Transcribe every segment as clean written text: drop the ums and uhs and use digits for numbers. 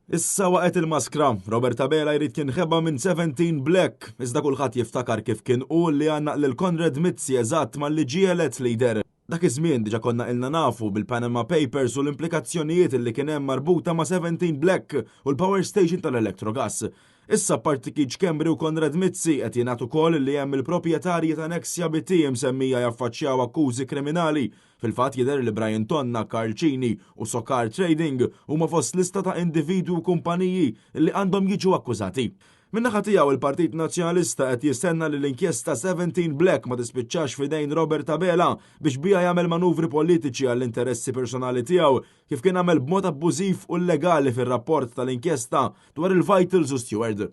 Issa waqgħet il-maskra, Robert Abela jrid jinħeba minn 17 Black, iżda kulħadd jiftakar kif kien hu li għannaq lil Konrad Mizzi eżatt malli ġie elett leader. Dak iż-żmien diġà konna ilna nafu bil-Panama Papers u l-implikazzjonijiet li kien hemm marbuta ma' 17 Black u l-power station tal-Electrogas. Issa apparti Keith Schembri u Konrad Mizzi qed jingħad ukoll li hemm il-proprjetarji ta' Nexia BT msemmija jaffaċċjaw akkużi kriminali. Fil-fatt jidher li Brian Tonna, Karl Cini u Socar Trading huma fost lista ta' individwi u kumpaniji li għandhom jiġu akkużati. Min-naħa tiegħu il-Partit Nazzjonalista qed jistenna li l-inkjesta 17 Black ma tispiċċax f'idejn Robert Abela biex biha jagħmel manuvri politiċi għall-interessi personali tiegħu kif kien għamel b'mod abbużiv u llegali fir-rapport tal-inkjesta dwar il-Vitals u Steward.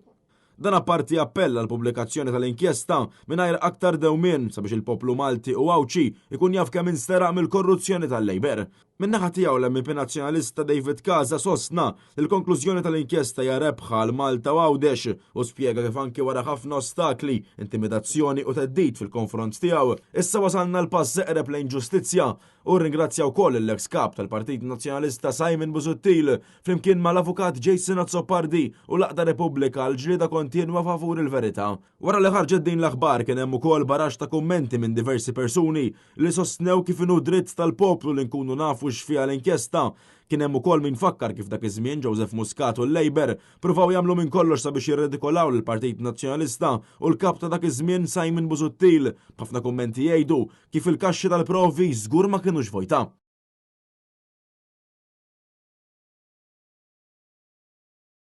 Dan apparti appell għall-pubblikazzjoni tal-inkjesta mingħajr aktar dewmien sabiex il-poplu Malti u Għawdxi jkun jaf kemm insteraq mill-korruzzjoni tal-Labour. Min-naħa tiegħu l-MEP Nazzjonalista David Casa sostna li l-konklużjoni tal-inkjesta hija rebħa għal Malta u Għawdex u spjega kif anki wara ħafna ostakli, intimidazzjoni u theddid fil-konfront tiegħu, issa wasalna l-pass eqreb lejn ġustizzja. Hu rringrazzja wkoll lill-eks Kap tal-Partit Nazzjonalista Simon Busuttil flimkien mal-Avukat Jason Azzopardi u l-Għaqda Repubblika għall-ġlieda kontinwa favur il-verità. Wara li ħarġet din l-aħbar kien hemm ukoll baraxx ta' kummenti minn diversi persuni li sostnew kif inhu dritt tal-poplu li nkunu nafu x'fiha l-inkjesta. Kien hemm ukoll min fakkar kif dak iż-żmien Joseph Muscat u l-Labour pruvaw jagħmlu minn kollox sabiex jirredikolaw lill-Partit Nazzjonalista u l-Kap ta' dak iż-żmien Simon Busuttil, b'ħafna kummenti jgħidu kif il-kaxxi tal-provi żgur ma kinux vojta.